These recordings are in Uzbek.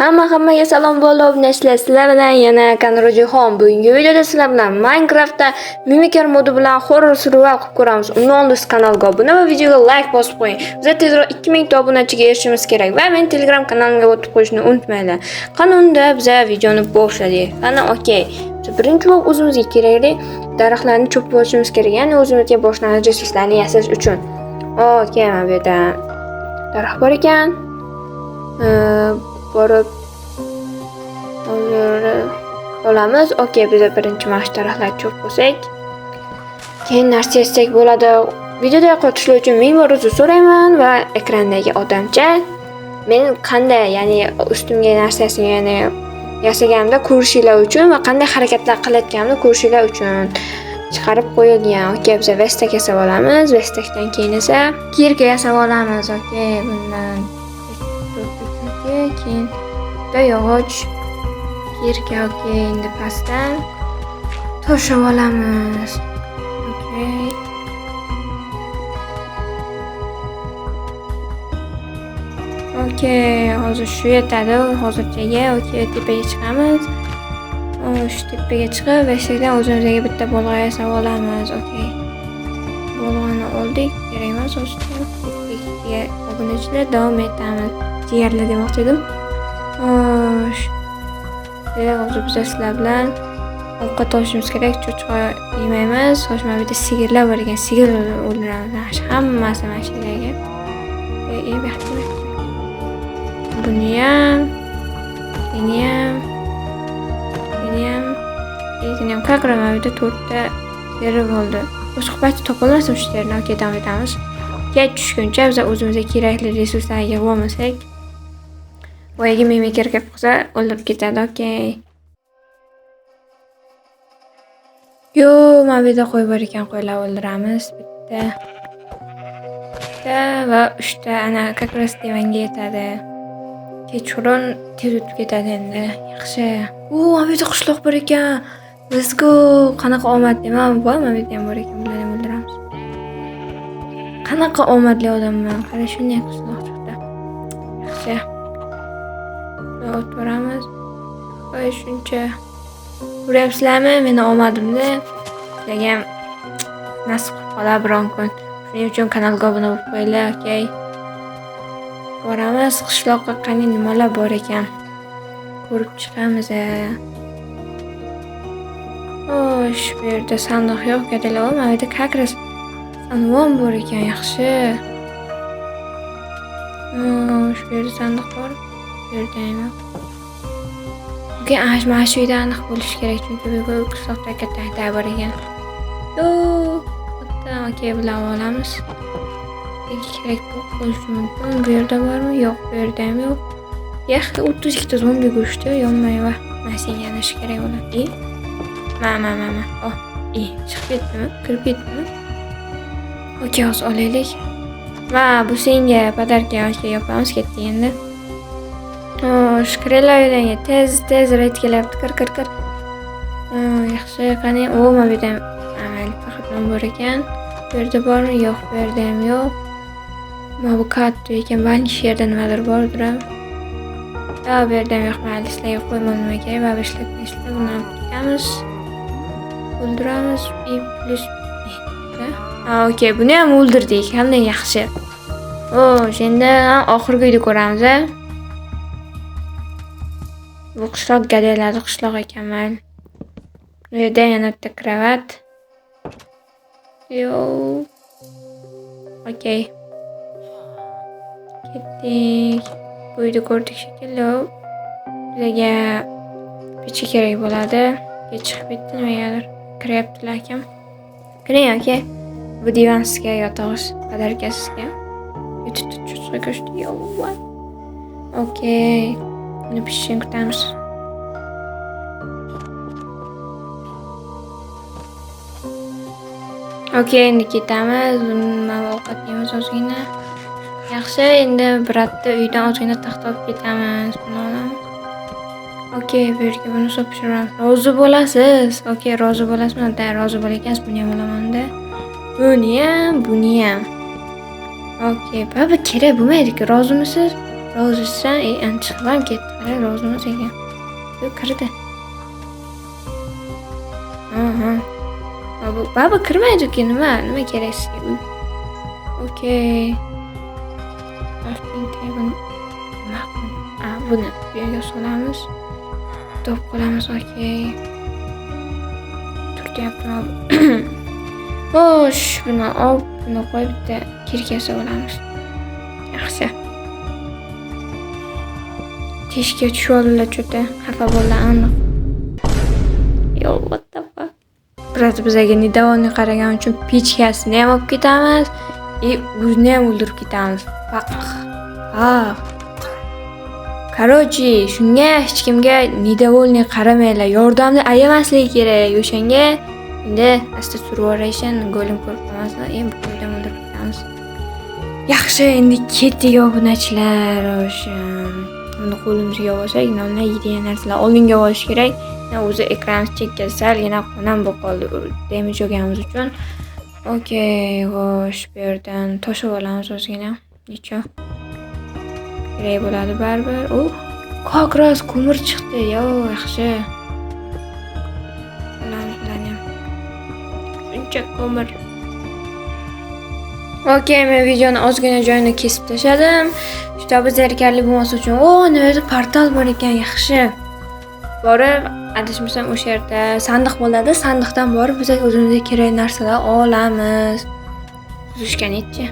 Hamma-hammaga salom bo'ldi, obunachilar. Sizlar bilan yana Kanrojixon. Bugungi videoda sizlar bilan Minecraftda Mimicker modi bilan horror survival qilib ko'ramiz. Undan oldin siz kanalga obuna va videoga like bosib qo'ying. Biz tezroq 2000 ta obunachiga erishishimiz kerak va men Telegram kanalimga o'tib qo'yishni unutmanglar. Qani unda biz videoni boshladik. Qani, okey. Biz birinchi bo'lib o'zimizga kerakli daraxtlarni cho'pib olishimiz kerak, ya'ni o'zimizga boshlang'ich resurslarni yasash uchun. Okey, mana bu yerda daraxt bor ekan. Borib hozir olamiz. Okey, biz birinchi mana shu daraxtlarni cho'pib olsak, keyin narsa yasak bo'ladi. Videoda qotishlar uchun ming bor uzr so'rayman va ekrandagi odamcha men qanday, ya'ni ustimga narsasini, ya'ni yasaganimda ko'rishinglar uchun va qanday harakatlar qilayotganimni ko'rishinglar uchun chiqarib qo'yilgan. Okey, biz vestak yasab olamiz. Vestakdan keyin esa kirka yasab olamiz. Okey, bundan to'rtta kirka, keyin bitta yog'och kirka. Okey, endi pastdan toshib olamiz. Okey. Okey, hozir shu yetadi hozirchaga. Okey, tepaga chiqamiz. Shu tepaga chiqib, beshikdan o'zimizga bitta bolg'a yasab olamiz. Okey. Bolg'ani oldik, kerak emas hozircha. Tepaga obunachilar davom etamiz. Jigarlar demoqchi edim. Xo'sh. Hozir biz sizlar bilan ovqat olishimiz kerak. Cho'chqa yemaymiz. Xo'sh, mana bu yerda sigirlar bor ekan. Sigir o'ldiramiz. Hammasi mana shu yerga. Bu yoqqa, bu yoqqa. Buniyam, buniyam, buniyam, buniyam. Как раз mana bu yerda 4ta teri bo'ldi. Boshqa payt topolmasdim shu terini. Okey, davom etamiz. Kech tushguncha biz o'zimizga kerakli resurslarni yig'ib olmasak, boyagi mimicker kelib qolsa o'ldirib ketadi. Okey. Yo, mana bu yerda qo'y bor ekan, qo'ylar o'ldiramiz. Bitta, bitta va uchta. Ana, как раз divanga yetadi. Kechqurun tez o'tib ketadi endi. Yaxshi. U, mana bu yerda qishloq bor ekan. Let's go. Qanaqa omadli. Mana bu, mana bu yerda ham bor ekan. Bularni ham o'ldiramiz. Qanaqa omadli odamman. Qara, shunday qishloq chiqdi. Yaxshi. O'tib boramiz. Voy, shuncha. Ko'ryapsizlarmi meni omadimni? Sizlarga ham nasib qilib qolar biron kun. Shuning uchun kanalga obuna bo'lib qo'yinglar, okey? Boramiz qishloqqa, qani nimalar bor ekan. Ko'rib chiqamiz. Xo'sh, bu yerda sandiq yo'q, kattalar. Mana bu yerda как раз sanvon bor ekan, yaxshi. Xo'sh, bu yerda sandiq bor. Bu yerda ham yo'q. Okey, mana shu uyda aniq bo'lishi kerak, chunki bu qishloqda katta aytar bor ekan. Yo'q, okey, bularni olamiz. Kerak bo'lishi mumkin. Bu yerda bormi? Yo'q, bu yerda ham yo'q. Yaxshi, 32 ta zombi go'shti, yonmay va mana senga ana shu kerak bo'ladi. Ma, ma, ma, ma. Oh, chiqib ketdimi? Kirib ketdimi? Okey, hozir olaylik. Va bu senga podarka, okey, yopamiz, ketdik endi. Xo'sh, kiringlar uylarga. Tez, tez raid kelyapti. Kir, kir, kir. Yaxshi, qani? O, mana bu yerda ham mayli, faqat non bor ekan. Bu yerda bormi? Yo'q, bu yerda ham yo'q. Mana bu katta ekan, balki shu yerda nimadir bordir. Ha, bu yerda ham yo'q, mayli, sizlarga qo'ymam nima kerak, baribir ishlatmaysizlar. Buni olib ketamiz. O'ldiramiz. I plus ha, okey, buni ham o'ldirdik. Qanday yaxshi. Xo'sh, endi oxirgi uyda ko'ramiz. Bu qishloq gadaylarning qishlog'i ekan, mayli. Bu yerda yana bitta kravat. Yo. Okey. Ketdik. Bu uyda ko'rdik shekilli. Bizga pechka kerak bo'ladi. Kech chiqib ketdi nimagadir. Kiryaptilar ekan. Kiring, okey. Bu divan sizga, yotog'i podarka sizga. Cho'chqa go'shti yo'q. Okey. Uni pishishini kutamiz. Okey, endi ketamiz. Nima ovqat yeymiz ozgina. Yaxshi, endi birotta uydan ozgina taxta olib ketamiz. Buni olamiz. Okey, bu yerga buni solib pishiramiz. Rozi bo'lasiz. Okey, rozi bo'lasizmi? Da, rozi bo'lar ekansiz. Buni ham olaman-da. Buni ham, buni ham. Okey, baribir kerak bo'lmaydi-ku. Rozimisiz? Rozisan, chiqib ham ketdi. Qara, rozimiz ekan. Yo'q, kirdi. Aha. Bu baribir kirmaydi-ku, nima? Nima kerak sizga uy? Okey. Crafting table. Nima bu? A, buni bu yerga solamiz. Top qilamiz, okey. Turtyapti. Xo'sh, buni olib, buni qo'yib bitta кирка olamiz. Yaxshi. Teshikka tushib oldilar что-то. Xafa bo'ldi aniq. Yo, what the fuck? Biroz bizaga недовольный qaragan uchun pechkasini ham olib ketamiz и o'zini ham o'ldirib ketamiz. Faq. Ha. Короче, shunga hech kimga недовольный qaramanglar. Yordamni ayamasligi kerak. O'shanga endi asta surib yuboraysin, golem ko'rib qolmasin. Endi bu golem o'ldirib ketamiz. Yaxshi, endi ketdik, obunachilar. O'sha buni qo'limizga olsak, nonlar yeydigan narsalar oldinga olish kerak. O'zi ekranimiz chekka salgina qonam bo'lib qoldi damage olganimiz uchun. Okey, xo'sh, bu yerdan toshib olamiz ozgina. Necha kerak bo'ladi baribir. U как раз ko'mir chiqdi. Yo, yaxshi. Olamiz bularni ham. Shuncha ko'mir. Okey, men videoni ozgina joyini kesib tashladim. Чтобы zerikarli bo'lmasi uchun. O, nima portal bor ekan, yaxshi. Borib, adashmasam, o'sha yerda sandiq bo'ladi. Sandiqdan borib biz o'zimizga kerak narsalar olamiz. Suzishga nechi?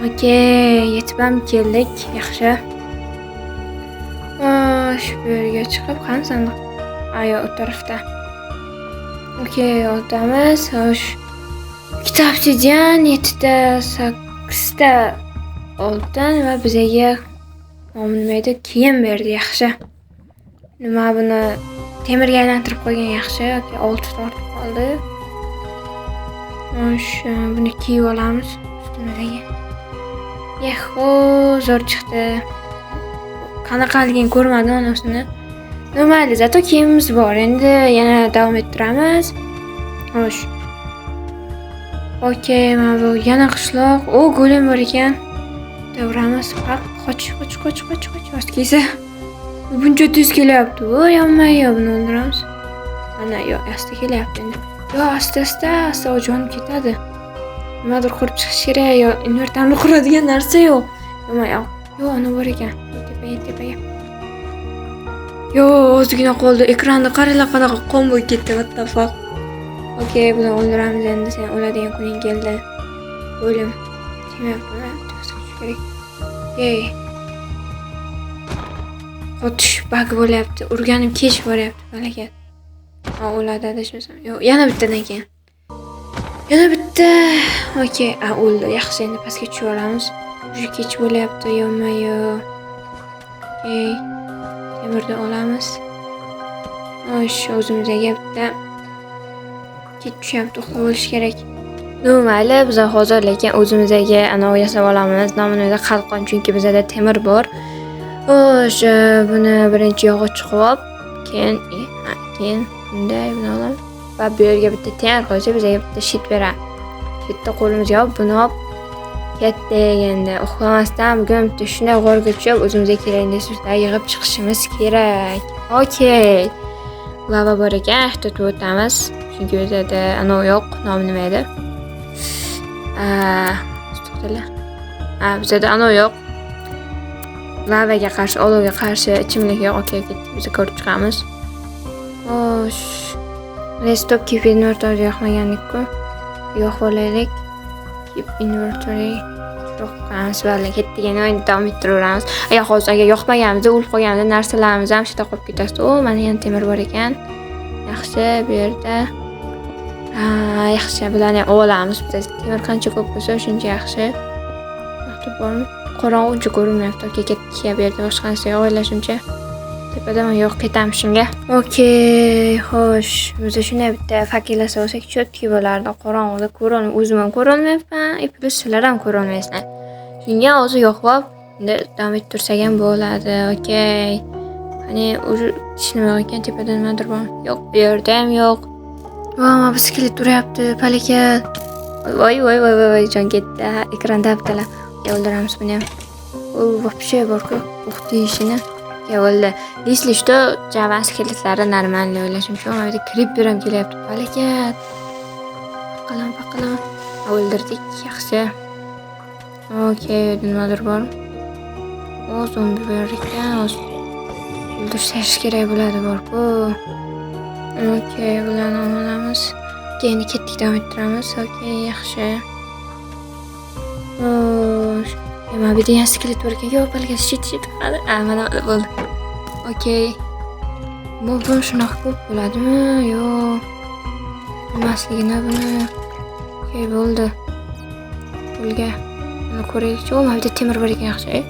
Okey, yetib ham keldik. Yaxshi. Xo'sh, bu yerga chiqib, qani sandiq? A, yo'q, u tarafda. Okey, o'tamiz. Xo'sh. Ikkita obsidian, yettita, sakkizta oltin va bizaga nomi nima edi? Kiyim berdi, yaxshi. Nima, buni temirga aylantirib qo'ygan yaxshi. Okey, oltita ortib qoldi. Xo'sh, buni kiyib olamiz ustimizga. Yahoo, zo'r chiqdi. Qanaqaligini ko'rmadim anasini. Ну mayli, зато kiyimimiz bor. Endi yana davom ettiramiz. Xo'sh. Okey, mana bu yana qishloq. O, golem bor ekan. Bitta uramiz. Haq, qoch, qoch, qoch, qoch, qoch. Rost kelsa. Buncha tez kelyapti. O, yonma-yo, buni o'ldiramiz. Mana, yo'q, asta kelyapti endi. Yo, asta asta, asta jonim ketadi. Nimadir qurib chiqish kerak, yo inventarni quradigan narsa yo'q. Nima yo'q? Yo'q, ana bor ekan. Tepaga, tepaga. Yo, ozgina qoldi. Ekranda qaranglar, qanaqa qon bo'lib ketdi. What the fuck? Okey, buni o'ldiramiz endi. Sen o'ladigan kuning keldi. O'lim. Tegmayapti, pastga tushish kerak. Okey. Qotish баг bo'lyapti. Urganim kech boryapti, falokat. Ha, o'ladi adashmasam. Yo'q, yana bittadan keyin. Yana bitta. Okey, a, o'ldi. Yaxshi, endi pastga tushib olamiz. Уже kech bo'lyapti, yonma-yo. Okey. Temirni olamiz. Xo'sh, o'zimizga bitta kech tushyapti, uxlab olish kerak. Ну, mayli, biz hozir lekin o'zimizga anavi yasab olamiz. Nomini o'zi qalqon, chunki bizada temir bor. Xo'sh, buni birinchi yog'och qilib, keyin keyin bunday buni olamiz va bu yerga bitta temir qo'ysak, bizga bitta щит beradi. Щит ni qo'limizga olib, buni olib ketdik endi. Uxlamasdan bugun bitta shunday g'orga tushib, o'zimizga kerakli resurslar yig'ib chiqishimiz kerak. Okey. Lava bor ekan, ehtiyot bo'lib o'tamiz. Chunki bizada anavi yo'q, nomi nima edi? To'xtanglar. Ha, bizada anavi yo'q. Lavaga qarshi, olovga qarshi ichimlik yo'q. Okey, ketdik. Biz ko'rib chiqamiz. Xo'sh. Stop, keep inventory yoqmagandik-ku. Yoqib olaylik. Keep inventory yoqqanmiz va ketdik, endi o'yinni davom ettiraveramiz. Agar hozir agar yoqmaganimizda, o'lib qolganimizda narsalarimiz ham shu yerda qolib ketadi. O, mana yana temir bor ekan. Yaxshi, bu yerda. Ha, yaxshi, bularni ham olamiz. Biz temir qancha ko'p bo'lsa, shuncha yaxshi. Yoqda bormi? Qorong'u, uncha ko'rinmayapti. Okey, ketdik. Bu yerda boshqa narsa yo'q o'ylashimcha. Tepadami? Yo'q, ketamiz shunga. Okey, xo'sh. Biz shunday bitta факел olsak, чётки bo'lardi. Qorong'uda ko'rolmay, o'zim ham ko'rolmayapman, и плюс sizlar ham ko'rolmaysizlar. Shunga hozir yoqib olib, endi davom ettirsak ham bo'ladi. Okey. Qani, уже hech nima yo'q ekan, tepada nimadir bormi? Yo'q, bu yerda ham yo'q. Voy, mana bu skelet uryapti, palakat. Voy, voy, voy, voy, voy, jon ketdi. Ekranda bittalar. O'ldiramiz buni ham. U вообще bor-ku, o'q tegishini. Ya bo'ldi. Если что, Java skeletlari нормальный o'ylashimcha. Mana bu yerda creeper ham kelyapti. Palakat. Qilaman, qilaman. O'ldirdik, yaxshi. Okey, nimadir bor. O, zombi bor ekan. Hozir o'ldirib kerak bo'ladi bor-ku. Okey, bularni olamiz. Keyin ketdik, davom ettiramiz. Okey, yaxshi. Xo'sh. Mana bu yerda yana skelet bor ekan. Yo'q, palakat, shit, shit. Qani? A, mana bo'ldi. Okey. Bu shunaqa ko'p bo'ladimi? Yo'q. Emasligini buni. Okey, bo'ldi. Qo'lga. Buni ko'raylikchi. O, mana bu yerda temir bor ekan, yaxshi.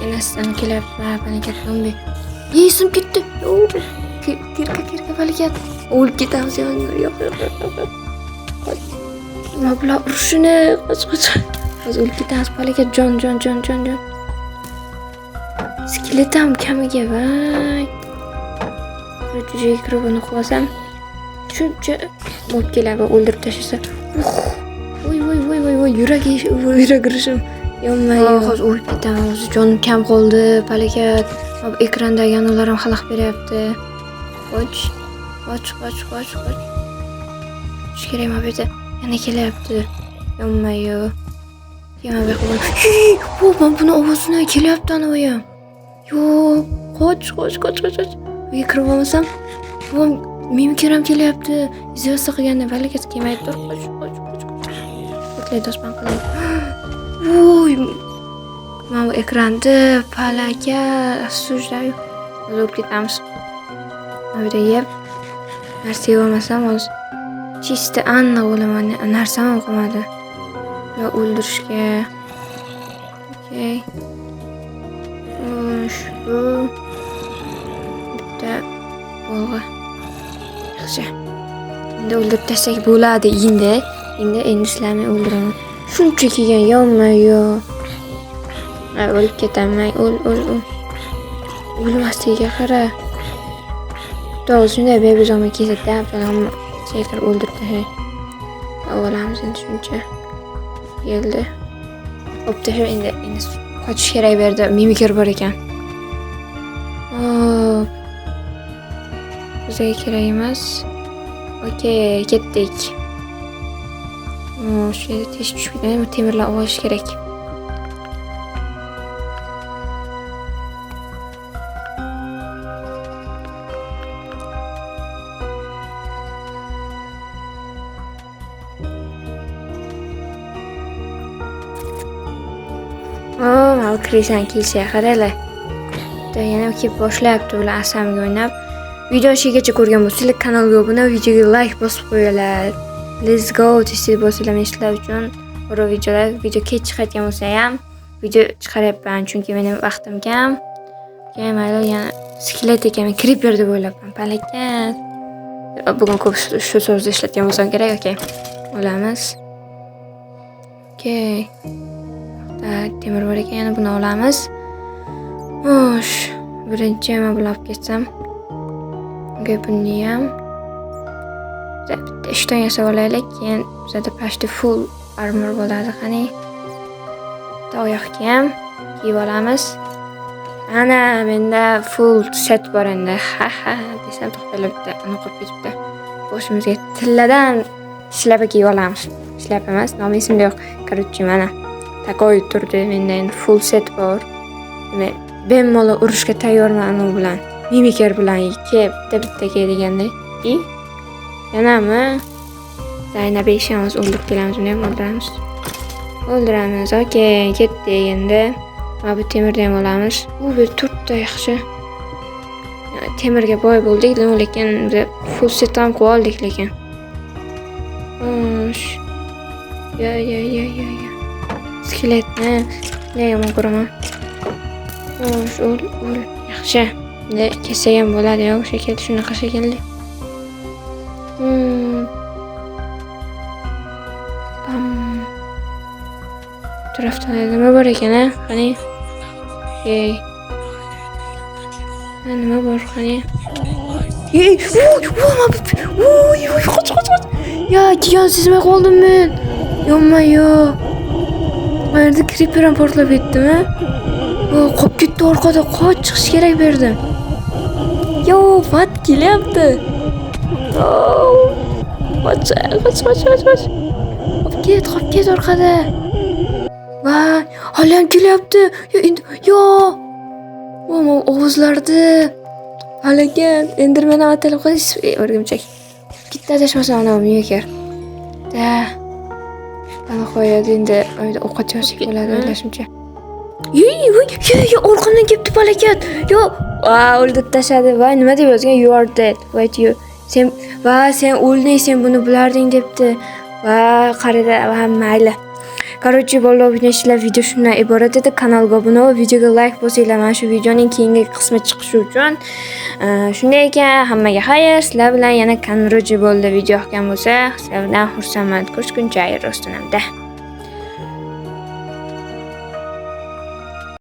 Yana sizdan kelyapti. Mana palakat zombi. Yesim ketdi. Yo'q. Kirka, kirka, palakat. O'lib ketamiz. Yo'q, yo'q, yo'q, yo'q. Nima bular urushini? Qoch, qoch. Hozir o'lib ketamiz. Palakat, jon, jon, jon, jon, jon. Skelet ham kamiga, voy. Joyga kirib uni qilsam, shuncha mob keladi, o'ldirib tashlasa. Voy, voy, voy, voy, voy, yuragi, yurak urishim. Yonmay, hozir o'lib ketaman. Hozir jonim kam qoldi, palakat. Ekrandagi anavlar ham xalaq beryapti. Qoch, qoch, qoch, qoch, qoch. Qochish kerak, mana bu yerda yana kelyapti. Yonmay, yo'q. Yana bu yoqqa. Bu, mana buni ovozini kelyapti anavi ham. Yo'q, qoch, qoch, qoch, qoch, qoch. Uyga kirib olmasam, bu mimikr ham kelyapti. Izyosta qilganda palakat kelmay tur. Qoch, qoch, qoch, qoch. O'tlay dospan qilib. Voy, mana bu ekranda palakat осуждаю. O'lib ketamiz. Mana bu yerda yeb narsa yeb olmasam hozir чисто aniq o'laman. Narsam ham qolmadi. Ular o'ldirishga. Okey. Ushbu bitta bolg'a. Yaxshi. Endi o'ldirib tashlak bo'ladi endi. Endi sizlarni o'ldiraman. Shuncha kelgan, yonma-yo. Ay, o'lib ketaman. O'l, o'l, o'l. O'lmasligiga qara. To'g'ri, shunday baby zombie kelsa, dab chekir o'ldirib tashlay. Olamiz endi shuncha. Keldi. O'p tashlab endi qochish kerak bu yerda mimikr bor ekan. Hop. Bizga kerak emas. Okey, ketdik. Shu yerda teshib tushib ketgan, bu temirlar olish kerak. Oh, Krisan kelsa qaranglar. Yana kelib boshlayapti ular asamga o'ynab. Video oshigacha ko'rgan bo'lsanglar, kanalga obuna, videoga like bosib qo'yinglar. Let's go, tez-tez bosinglar, men sizlar uchun biror videolar, video kech chiqayotgan bo'lsa ham video chiqaryapman, chunki mening vaqtim kam. Okey, mayli, yana skelet ekan, men creeper deb o'ylabman. Palakat. Bugun ko'p shu so'zni ishlatgan bo'lsam kerak, okey. Olamiz. Okey. Temir bor ekan, yana buni olamiz. Xo'sh, birinchi nima buni olib ketsam. Okey, buni ham bitta ishton yasab olaylik, keyin bizada почти full armor bo'ladi. Qani? Bitta oyoq kiyim kiyib olamiz. Ana, menda full set bor endi. Ha ha desam to'xtalib bitta uni qo'yib ketibdi. Boshimizga tilladan shlapa kiyib olamiz. Shlapa emas, nomi esimda yo'q. Короче, mana takoy turdi, menda endi full set bor. Demak, bemalol urushga tayyorman u bilan. Mimikr bilan ikki bitta bitta ke degandek. I yanami? Zaynab eshamiz, o'ldirib kelamiz, uni ham o'ldiramiz. O'ldiramiz. Okey, ketdik endi. Mana bu temirni ham olamiz. U bir to'rtta yaxshi. Temirga boy bo'ldik, lekin biz full set ham qilib oldik lekin. Xo'sh. Ya ya ya ya ya. Skeletni ne yomon ko'raman. Xo'sh, o'l, o'l. Yaxshi. Endi kessak ham bo'ladi, yo'q, shekilli, shunaqa shekilli. Bam. Tarafda nima bor ekan, a? Qani? Ey. Nima bor, qani? Ey, voy, voy, qoch, qoch, qoch. Ya, jiyan sezmay qoldim men. Yonma, yo. Mana yerda creeper ham portlab ketdimi? O, qolib ketdi orqada. Qoch, chiqish kerak bu yerdan. Yo, what, kelyapti. Oh, qoch, qoch, qoch, qoch, qoch. Qolib ket, qolib ket orqada. Voy, haliyam kelyapti. Yo, endi, yo. O, ovozlarni. Falokat. Enderman ham atalib qo'yish, o'rgimchak. Bitta adashmasam ana Miyakar. Da. Nihoyat endi uyda ovqat yeysak bo'ladi o'ylashimcha. Yo, yo, yo, yo, orqamdan kelibdi falokat. Yo, va, o'ldirib tashladi. Voy, nima deb yozgan? "You are dead. Wait, you." Sen va sen o'lding, sen buni bilarding debdi. Va qarada, va mayli. Короче, bolalar, obunachilar, video shundan iborat edi. Kanalga obuna bo'lib, videoga like bosinglar mana shu videoning keyingi qismi chiqishi uchun. Shunday ekan, hammaga xayr. Sizlar bilan yana Kanroji bo'ldi. Video yoqqan bo'lsa, sizlar bilan xursandman. Ko'rishguncha xayr, do'stinamda.